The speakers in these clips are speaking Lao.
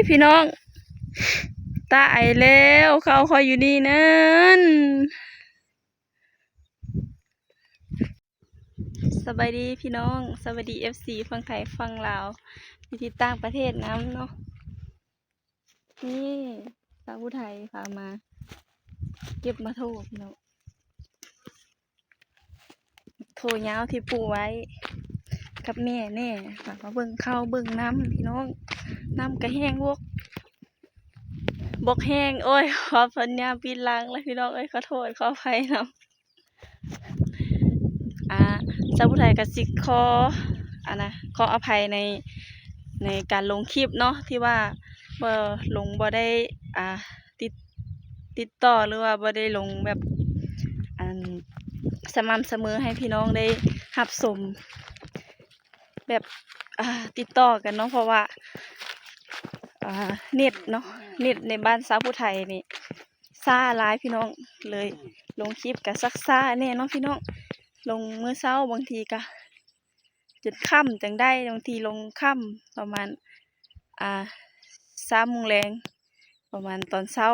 ພີ່ນ້ອງ ຕາຍແລ້ວ ເຂົ້າຂ້ອຍຢູ່ນີ້ນັ້ນ. ສະບາຍດີພີ່ນ້ອງ ສະບາຍດີເອັຟຊີຝັ່ງໄທຝັ່ງລາວ ຢູ່ທີ່ຕ່າງປະເທດນຳເນາະ. ນີ້ສາວຜູ້ໄທພາມາເກັບໝາກໂທພີ່ນ້ອງ ໝາກໂທຍາວທີ່ປູກໄວ້ກັບແມ່ແນ່ ພາມາເບິ່ງເຂົ້າເບິ່ງນ້ຳພີ່ນ້ອງ. ນ້ຳກະແຫ້ງບວກ ບວກແຫ້ງ ໂອ້ຍ ຂໍສັນຍາປິດຫຼັງແລ້ວພີ່ນ້ອງເອີຍ ຂໍໂທດຂໍອະໄພນຳ. ອ່າ ສາວຜູ້ໄທກະຊິຂໍ ອັນນະ ຂໍອະໄພໃນ ໃນການລົງຄລິບເນາະ ທີ່ວ່າບໍ່ລົງ ບໍ່ໄດ້ ອ່າ ຕິດ ຕິດຕໍ່ ຫຼືວ່າບໍ່ໄດ້ລົງແບບ ອັນ ສະໝ່ຳສະເໝີໃຫ້ພີ່ນ້ອງໄດ້ຮັບຊົມ ແບບ ອ່າ ຕິດຕໍ່ກັນເນາະ ເພາະວ່າ ອ່າ ເນັດເນາະ ເນັດໃນບ້ານສາວຜູ້ໄທນີ້ຊ້າຫຼາຍພີ່ນ້ອງ ເລີຍລົງຄລິບກະຊັກຊ້າແນ່ເນາະພີ່ນ້ອງ. ລົງມື້ເຊົ້າບາງທີກະຈົນຄ່ຳຈັ່ງໄດ້ ບາງທີລົງຄ່ຳປະມານ ອ່າ ສາມໂມງແລງ ປະມານຕອນເຊົ້າ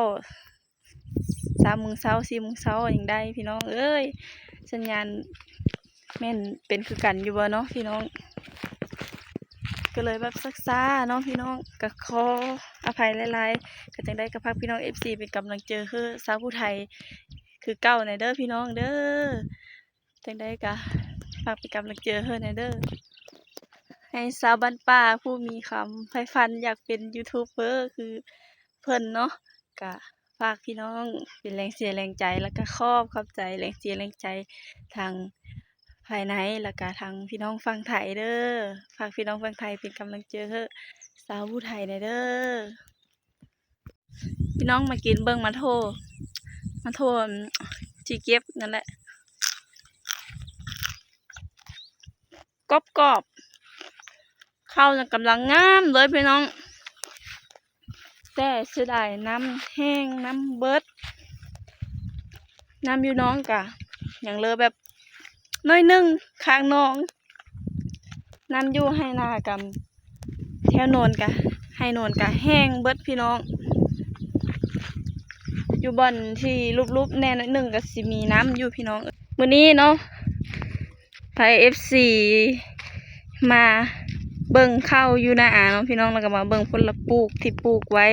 ສາມໂມງເຊົ້າ ສີ່ໂມງເຊົ້າຍັງໄດ້ພີ່ນ້ອງເອີຍ. ສັນຍານແມ່ນເປັນຄືກັນຢູ່ບໍ່ເນາະພີ່ນ້ອງ ກະເລີຍແບບຊັກຊ້າເນາະພີ່ນ້ອງ. ກະຂໍອະໄພຫຼາຍໆ ກະຈັ່ງໃດກະຝາກພີ່ນ້ອງເອັຟຊີເປັນກຳລັງໃຈໃຫ້ສາວຜູ້ໄທຄືເກົ່າແນ່ເດີພີ່ນ້ອງເດີ. ຈັ່ງໃດກະຝາກເປັນກຳລັງໃຈໃຫ້ແນ່ເດີ ໃຫ້ສາວບ້ານປ່າຜູ້ມີຄວາມໃຝ່ຝັນຢາກເປັນຢູທູບເບີຄືເພິ່ນເນາະ. ກະຝາກພີ່ນ້ອງເປັນແຮງເຊຍແຮງໃຈ ແລ້ວກະຂອບ ຂອບໃຈແຮງເຊຍແຮງໃຈທາງພາຍໃນ ແລ້ວກະທາງພີ່ນ້ອງຝັ່ງໄທເດີ. ຝາກພີ່ນ້ອງຝັ່ງໄທເປັນກຳລັງໃຈໃຫ້ສາວຜູ້ໄທແນ່ເດີ. ພີ່ນ້ອງມາກິນເບິ່ງໝາກໂທ ໝາກໂທທີ່ເກັບນັ້ນແຫຼະ ກອບໆ ເຂົ້າຍັງກຳລັງງາມເລີຍພີ່ນ້ອງ ແຕ່ເສຍດາຍນ້ຳແຫ້ງ ນ້ຳເບິດ ນ້ຳຢູ່ໜອງກະຍັງເຫຼືອແບບໜ້ອຍໜຶ່ງ ຂ້າງໜອງ ນ້ຳຢູ່ໄຮ່ນາກະ ແຖວໂນນກະ ໄຮ່ໂນນກະແຫ້ງເບິດພີ່ນ້ອງ. ຢູ່ບ່ອນທີ່ຫຼຸບໆແນ່ໜ້ອຍໜຶ່ງກະຊິມີນ້ຳຢູ່ພີ່ນ້ອງ. ມື້ນີ້ເນາະ ພາເອັຟຊີມາເບິ່ງເຂົ້າຢູ່ນາອາເນາະພີ່ນ້ອງ ແລ້ວກະມາເບິ່ງຜົນລະປູກທີ່ປູກໄວ້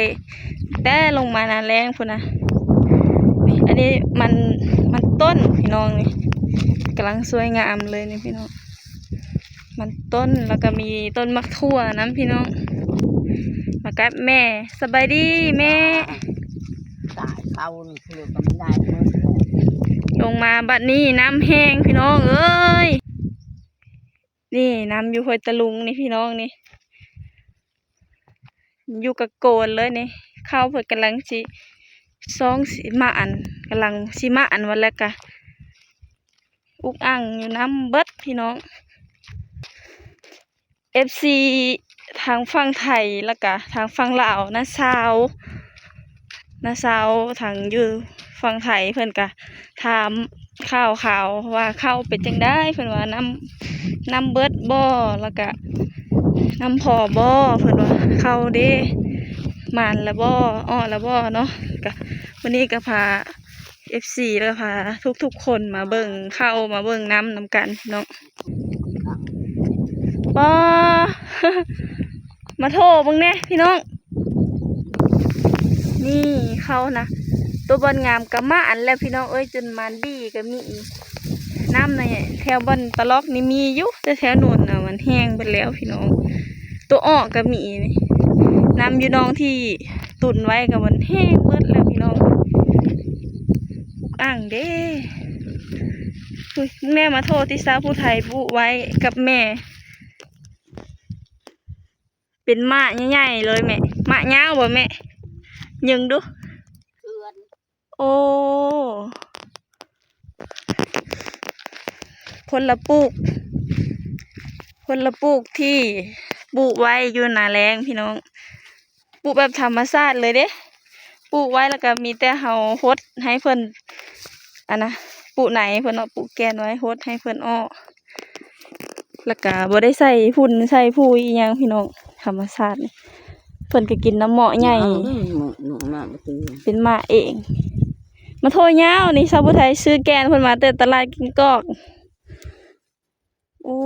ແຕ່ລົງມານາແລ້ງພຸ້ນນະ. ນີ້ ອັນນີ້ມັນ ມັນຕົ້ນພີ່ນ້ອງ ນີ້ກຳລັງສວຍງາມເລີຍນີ້ພີ່ນ້ອງ. ມັນຕົ້ນ ແລ້ວກະມີຕົ້ນໝາກຖົ່ວນຳພີ່ນ້ອງ. ມາກັບແມ່ ສະບາຍດີແມ່. ຕາຍ ເຂົານີ້ຄືກະບໍ່ໄດ້ເບິ່ງ ລົງມາບັດນີ້ນ້ຳແຫ້ງພີ່ນ້ອງເອີຍ. ນີ້ນ້ຳຢູ່ຫ້ວຍຕະລຸງນີ້ພີ່ນ້ອງນີ້ ຢູ່ກະໂກນເລີຍນີ້. ເຂົ້າເພິ່ນກຳລັງຊິຊອງຊິມາອັນ ກຳລັງຊິມາອັນ ວ່າແລ້ວກະ ອຸກອັ່ງຢູ່ ນ້ຳເບິດພີ່ນ້ອງ. ເອັຟຊີທາງຝັ່ງໄທ ແລ້ວກະທາງຝັ່ງລາວ ນ້າສາວ ນ້າສາວທາງຢູ່ຝັ່ງໄທ ເພິ່ນກະຖາມຂ່າວໆ ວ່າເຂົ້າເປັນຈັ່ງໃດ ເພິ່ນວ່ານ້ຳ ນ້ຳເບິດບໍ່ ແລ້ວກະນ້ຳພໍບໍ່ ເພິ່ນວ່າເຂົ້າເດ້ ໝານລະບໍ່ ເອາະລະບໍ່ເນາະ. ກະມື້ນີ້ກະພາ ເອັຟຊີ ແລ້ວກະພາທຸກໆຄົນມາເບິ່ງເຂົ້າ ມາເບິ່ງນ້ຳນຳກັນເນາະ. ປ້າ ມາໂທເບິ່ງແນ່ພີ່ນ້ອງ ນີ້ເຂົ້ານະ ໂຕບ່ອນງາມກະມາອັນແລ້ວພີ່ນ້ອງເອີຍ ຈົນມານດີກະມີ. ນ້ຳໃນແຖວບ່ອນຕະລອກນີ້ມີຢູ່ ແຕ່ແຖວໂນ້ນນະມັນແຫ້ງເບິດແລ້ວພີ່ນ້ອງ. ໂຕອອກກະມີນີ້ ນ້ຳຢູ່ໜອງທີ່ຕຸນໄວ້ກະມັນແຫ້ງເບິດແລ້ວພີ່ນ້ອງ. ອຸກອັ່ງເດ້. ອຸ້ຍ ແມ່ມາໂທທີ່ສາວຜູ້ໄທປູກໄວ້ກັບແມ່ ເປັນໝາກໃຫຍ່ໆເລີຍແມ່. ໝາກຍາວບໍ່ແມ່? ຍິງດູ. ໂອ້ ຜົນລະປູກ ຜົນລະປູກທີ່ປູກໄວ້ຢູ່ນາແລ້ງພີ່ນ້ອງ ປູກແບບທຳມະຊາດເລີຍເດ້. ປູກໄວ້ແລ້ວກະມີແຕ່ເຮົາຫົດໃຫ້ເພິ່ນ ອັນນະ ປູກໃນເພິ່ນເນາະ ປູກແກ່ນໄວ້ ຫົດໃຫ້ເພິ່ນອອກ ແລ້ວກະບໍ່ໄດ້ໃສ່ຝຸ່ນໃສ່ຝຸ່ນອີ່ຫຍັງພີ່ນ້ອງ ທຳມະຊາດນີ້. ເພິ່ນກໍກິນນ້ຳເໝາະໃຫຍ່ ເອົາເດ້ ເປັນໝາກເອງ. ໝາກໂທຍາວນີ້ ຊາວຜູ້ໄທຊື້ແກ່ນເພິ່ນມາແຕ່ຕະຫຼາດກິ່ງກອກ. ໂອ້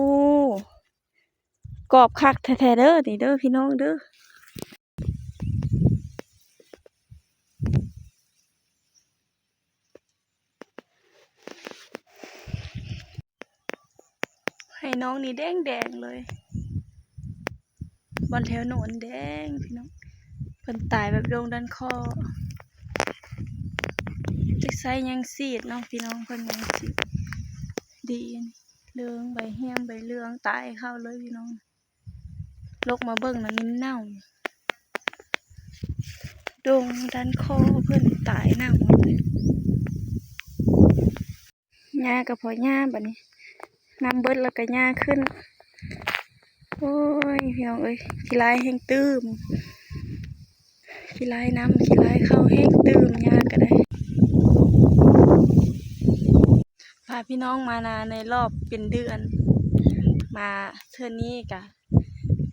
ກອບຄັກແທ້ໆເດີ ນີ້ເດີພີ່ນ້ອງເດີ. ໄຮ່ນ້ອງນີ້ແດງໆເລີຍ ບ່ອນແຖວໂນ້ນແດງພີ່ນ້ອງ. ເພິ່ນຕາຍແບບໂດ່ງດັນຄໍ ຈັກໃຊ້ຫຍັງສີດເນາະພີ່ນ້ອງ ເພິ່ນຫຍັງສີດ ດີ ເຫຼືອງ ໃບແຫ້ງໃບເຫຼືອງ ຕາຍເຂົ້າເລີຍພີ່ນ້ອງ. ລົກມາເບິ່ງນະ ມັນເນົ່າ ດົງດັນຄໍເພິ່ນຕາຍເນົ່າໝົດເລີຍ. ຫຍ້າກໍພໍຫຍ້າບັດນີ້ ນ້ຳເບິດແລ້ວກໍຫຍ້າຂຶ້ນ. ໂອ້ຍ ພີ່ນ້ອງເອີຍ ຂີ້ລາຍແຮງຕື່ມ ຂີ້ລາຍນ້ຳ ຂີ້ລາຍເຂົ້າແຮງຕື່ມ ຫຍ້າກໍໄດ້. ພາພີ່ນ້ອງມານາໃນລອບເປັນເດືອນ ມາເທື່ອນີ້ກະ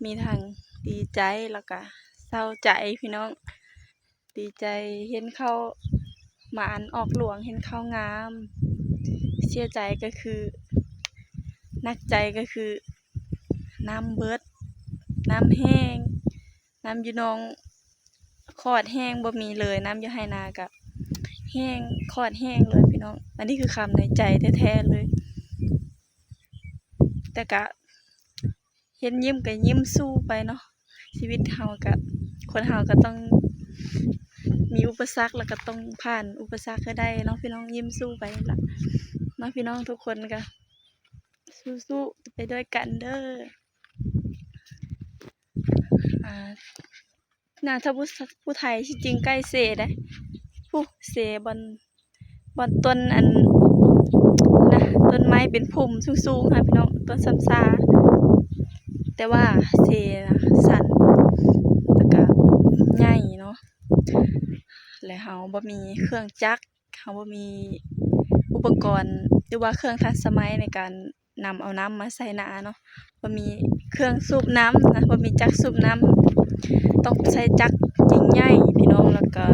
ມີທັງດີໃຈ ແລ້ວກະເສົ້າໃຈພີ່ນ້ອງ. ດີໃຈເຫັນເຂົ້າໝານອອກຫຼວງ ເຫັນເຂົ້າງາມ, ເສຍໃຈກໍຄື ໜັກໃຈກໍຄື ນ້ຳເບິດ ນ້ຳແຫ້ງ ນ້ຳຢູ່ໜອງຂອດແຫ້ງ ບໍ່ມີເລີຍ, ນ້ຳຢູ່ໄຮ່ນາກະແຫ້ງ ຂອດແຫ້ງເລີຍພີ່ນ້ອງ. ອັນນີ້ຄືຄຳໃນໃຈແທ້ໆເລີຍ, ແຕ່ກະເຫັນຍິ້ມກະຍິ້ມສູ້ໄປເນາະ. ຊີວິດເຮົາກະ ຄົນເຮົາກະຕ້ອງມີອຸປະສັກ ແລ້ວກະຕ້ອງຜ່ານອຸປະສັກໃຫ້ໄດ້ເນາະພີ່ນ້ອງ, ຍິ້ມສູ້ໄປລະເນາະພີ່ນ້ອງ. ທຸກຄົນກະສູ້ໆໄປດ້ວຍກັນເດີ. ອ່າ ໜ້າຈະຜູ້ ຜູ້ໄທຊິຈິງໃກ້ເຊເດ້ ຜູ້ເຊບ່ອນ ບ່ອນຕົ້ນອັນນະ ຕົ້ນໄມ້ເປັນພຸ່ມສູງໆຫັ້ນພີ່ນ້ອງ ຕົ້ນຊຳຊາ, ແຕ່ວ່າເຊນະສັ້ນ ແລ້ວກະໃຫຍ່ເນາະ ແລະເຮົາບໍ່ມີເຄື່ອງຈັກ ເຮົາບໍ່ມີອຸປະກອນ ຫຼືວ່າເຄື່ອງທັນສະໄໝໃນການນຳເອົານ້ຳມາໃສ່ນາເນາະ, ບໍ່ມີເຄື່ອງສູບນ້ຳນະ ບໍ່ມີຈັກສູບນ້ຳ, ຕ້ອງໃຊ້ຈັກໃຫຍ່ໆພີ່ນ້ອງ, ແລ້ວກະ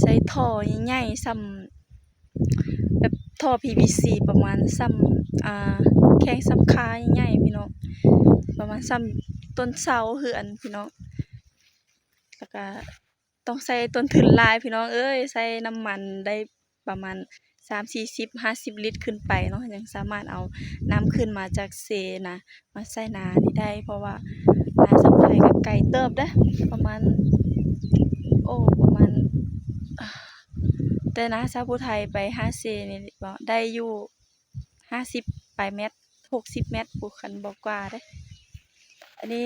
ໃຊ້ທໍ່ໃຫຍ່ໆ ສ່ຳແບບທໍ່ພີວີຊີ ປະມານສ່ຳ ອ່າ ແຂ້ງສ່ຳຄາໃຫຍ່ໆພີ່ນ້ອງ, ປະມານສ່ຳຕົ້ນເສົາເຮືອນພີ່ນ້ອງ, ແລ້ວກະ ຕ້ອງໃຊ້ຕົ້ນທຶນຫຼາຍພີ່ນ້ອງເອີຍ, ໃຊ້ນ້ຳມັນໄດ້ປະມານສາມສີ່ສິບ ຫ້າສິບລິດຂຶ້ນໄປເນາະ, ຍັງສາມາດເອົານ້ຳຂຶ້ນມາຈາກເຊນະ ມາໃສ່ນານີ້ໄດ້, ເພາະວ່ານາສາວຜູ້ໄທກໍໄກເຕີບເດ້ ປະມານ ໂອ້ ປະມານ ແຕ່ນາສາວຜູ້ໄທໄປຫາເຊນີ້ ໄດ້ຢູ່ ຫ້າສິບປາຍແມັດ ຫົກສິບແມັດພຸ້ນ ຄັນບໍ່ກວ່າເດ້. ອັນນີ້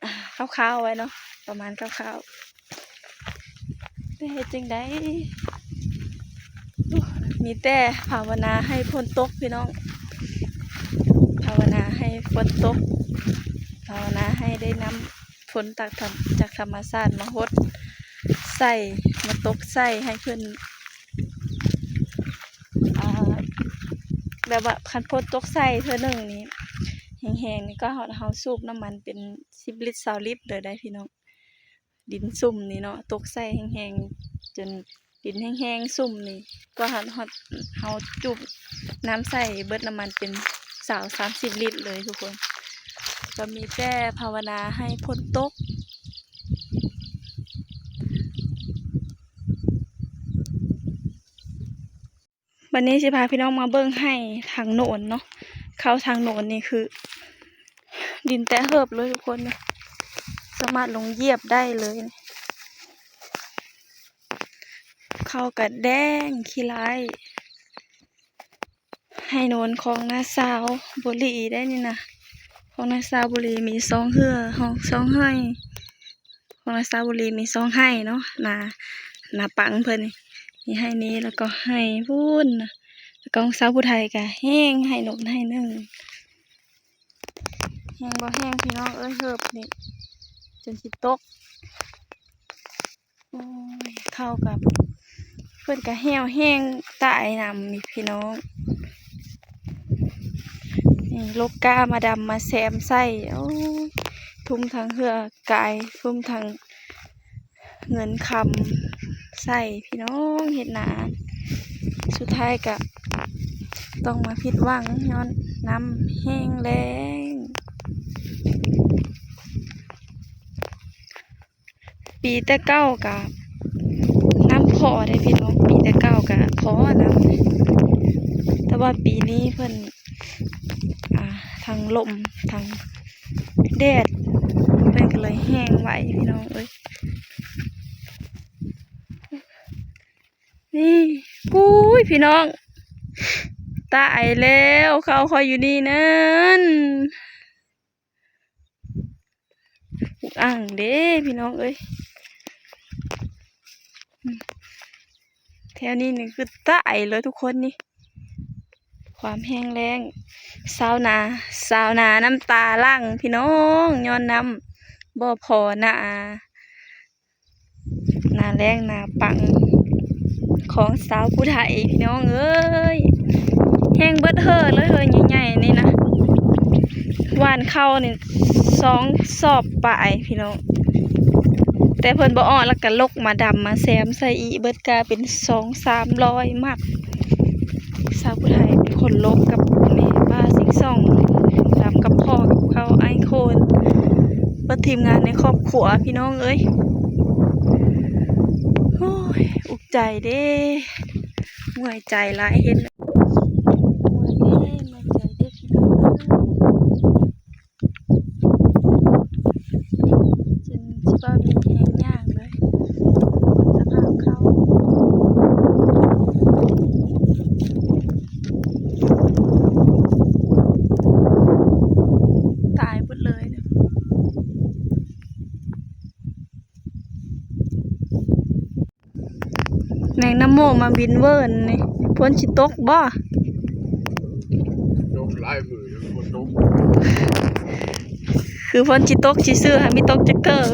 ອ່າ ຄ່າວໆໄວ້ເນາະ ປະມານຄ່າວໆ, ແຕ່ເຮັດຈັ່ງໃດ ມີແຕ່ພາວະນາໃຫ້ຝົນຕົກພີ່ນ້ອງ, ພາວະນາໃຫ້ຝົນຕົກ, ພາວະນາໃຫ້ໄດ້ນ້ຳ ຝົນຕາກທຳ ຈາກທຳມະຊາດມາຫົດໃສ່ ມາຕົກໃສ່ໃຫ້ເພິ່ນ ອ່າ ແບບວ່າຄັນຝົນຕົກໃສ່ເທື່ອໜຶ່ງນີ້ແຮງໆນີ້ ກວ່າເຮົາ ເຮົາສູບນ້ຳມັນເປັນສິບລິດ ຊາວລິດເລີຍໄດ໋ພີ່ນ້ອງ. ດິນຊຸ່ມນີ້ເນາະ ຕົກໃສ່ແຮງໆ ຈົນ ດິນແຫ້ງໆຊຸ່ມນີ້ ກວ່າເຮົາ ເຮົາ ເຮົາຈູບນ້ຳໃສ່ເບິດນ້ຳມັນເປັນຊາວ ສາມສິບລິດເລີຍທຸກຄົນ, ກໍມີແຕ່ພາວະນາໃຫ້ຝົນຕົກ. ບັດນີ້ຊິພາພີ່ນ້ອງມາເບິ່ງໄຮ່ທາງໂນ້ນເນາະ, ເຂົ້າທາງໂນ້ນນີ້ຄື ດິນແຕະເຫີບເລີຍທຸກຄົນ, ສາມາດລົງຢຽບໄດ້ເລີຍ. ເຂົ້າກະແດງຂີ້ລ້າຍ. ໄຮ່ໂນ້ນຂອງນ້າສາວບຸລີໄດ໋ນີ້ນະ, ຂອງນ້າສາວບຸລີມີສອງເຮືອ ສອງໄຮ່. ຂອງນ້າສາວບຸລີມີສອງໄຮ່ເນາະ, ນາ ນາປັງເພິ່ນນີ້ ມີໄຮ່ນີ້ ແລ້ວກໍໄຮ່ພຸ້ນນະ, ແລ້ວກໍຂອງສາວຜູ້ໄທກະແຫ້ງ ໄຮ່ໂນ້ນໄຮ່ໜຶ່ງ ແຫ້ງບໍ່ແຫ້ງພີ່ນ້ອງເອີຍ, ເຫີບນີ້ຈົນຊິຕົກ. ໂອ້ຍ ເຂົ້າກັບ ເພິ່ນກະແຫ້ວແຫ້ງຕາຍນຳນີ້ພີ່ນ້ອງ. ນີ້ ລົກກ້າມາດຳມາແຊມໃສ່. ໂອ້ຍ ທຸ່ມທັງເຮືອກາຍ ທຸ່ມທັງ ເງິນຄຳໃຊ້ພີ່ນ້ອງເຮັດນາ ສຸດທ້າຍກະຕ້ອງມາຜິດຫວັງຍ້ອນນ້ຳແຫ້ງແລ້ງ. ປີແຕ່ເກົ່າກະນ້ຳພໍເດ້ພີ່ນ້ອງ ປີແຕ່ເກົ່າກະພໍນ້ຳ ແຕ່ວ່າປີນີ້ເພິ່ນ ອ່າ ທັງລົມທັງແດດ ເພິ່ນກະເລີຍແຫ້ງໄວພີ່ນ້ອງເອີຍ. ນີ້ ປຸ້ຍ ພີ່ນ້ອງ ຕາຍແລ້ວ ເຂົ້າຂ້ອຍຢູ່ນີ້ນັ້ນ ອຸກອ່າງເດ້ພີ່ນ້ອງເອີຍ ແຖວນີ້ນີ້ຄືຕາຍເລີຍທຸກຄົນນີ້ ຄວາມແຫ້ງແລ້ງ ຊາວນາ ຊາວນານ້ຳຕາຫຼັ່ງພີ່ນ້ອງ ຍ້ອນນ້ຳບໍ່ພໍນາ. ນາແລ້ງນາປັງຂອງຊາວຜູ້ໄທພີ່ນ້ອງເອີຍ ແຫ້ງເບິດເຫີເລີຍ ເຫີໃຫຍ່ໆນີ້ນະ ຫວ່ານເຂົ້ານີ້ສອງສອບປາຍພີ່ນ້ອງ ແຕ່ເພິ່ນບໍ່ອອກ ແລ້ວກະລົກມາດຳມາແຊມໃສ່ອີກ ເບິດກະເປັນສອງສາມຮ້ອຍມັດ. ຊາວຜູ້ໄທເປັນຄົນລົກກັບແມ່ປ້າຊິງສ່ອງ ດຳກັບພໍ່ກັບເຂົາ ອ້າຍໂຄນ ເບິດທີມງານໃນຄອບຄົວພີ່ນ້ອງເອີຍ. ໂອ້ຍ ອຸກໃຈເດ້ ເມື່ອຍໃຈຫຼາຍ ເຫັນແລ້ວເມື່ອຍເດ້ ເມື່ອຍໃຈເດ້ພີ່ນ້ອງເອີຍ. ຈົນຊິບໍ່ມີແຮງຍ່າງເລີຍ ເບິ່ງສະພາບເຂົາ ຕາຍເບິດເລີຍ. ແມງນ້ຳໂມມາບິນເວີນນີ້ ຝົນຊິຕົກບໍ່? ຕົກຫຼາຍມື້ແລ້ວ ບໍ່ຕົກ ຄືຝົນຊິຕົກຊື່ໆ ຫາມີຕົກຈັກເທື່ອ.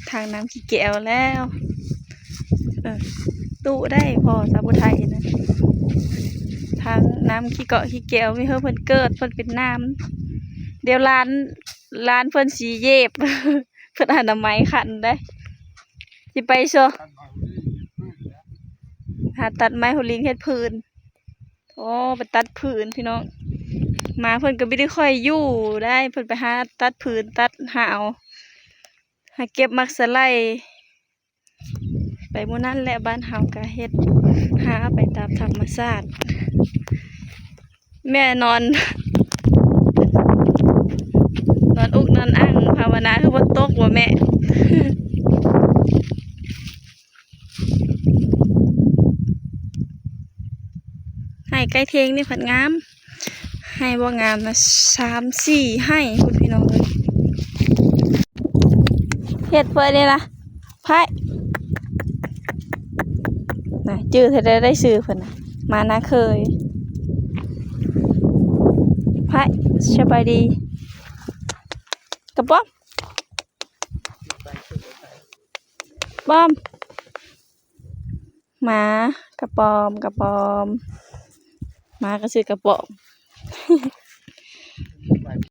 ທາງນ້ຳຂີ້ແກວແລ້ວ ເອີ ຕຸໄດ້ພໍ່ສາວຜູ້ໄທນະ ທາງນ້ຳຂີ້ເກາະຂີ້ແກວ ມີເຮີເພິ່ນເກີດ ເພິ່ນເປັນນ້ຳ ດຽວຫຼານ ຫຼານເພິ່ນຊິເຢບ ເພິ່ນອະນາໄມຂັນໄດ໋ ຊິໄປຊະ ຫາຕັດໄມ້ຫົວລິງເຮັດຟືນ. ໂອ້ ໄປຕັດຟືນພີ່ນ້ອງ ມາເພິ່ນກະບໍ່ໄດ້ຄ່ອຍຢູ່ໄດ໋ ເພິ່ນໄປຫາຕັດຟືນຕັດຫາວ ຫາເກັບໝາກສະໄລ ໄປໝູ່ນັ້ນແຫຼະ ບ້ານເຮົາກະເຮັດ ຫາໄປຕາມທຳມະຊາດ. ແມ່ນອນ ນອນອຸກນອນອັ່ງ ພາວະນາຄືບໍ່ຕົກບໍ່ແມ່. ໄຮ່ໃກ້ເທິງນີ້ພັດງາມ ໄຮ່ບໍ່ງາມນະ ສາມສີ່ໄຮ່ພຸ້ນພີ່ນ້ອງເອີຍ. ເຮັດເພິ່ນນີ້ນະ ໄພ ນະ ຈື່ແທ້ໄດ໋ ຊື່ເພິ່ນນະ ມານາເຄີຍ ໄພ ສະບາຍດີ ກະປ້ອມ ປ້ອມ ໝາ ກະປ້ອມ ກະປ້ອມ ໝາກະຊື່ກະປ້ອມ.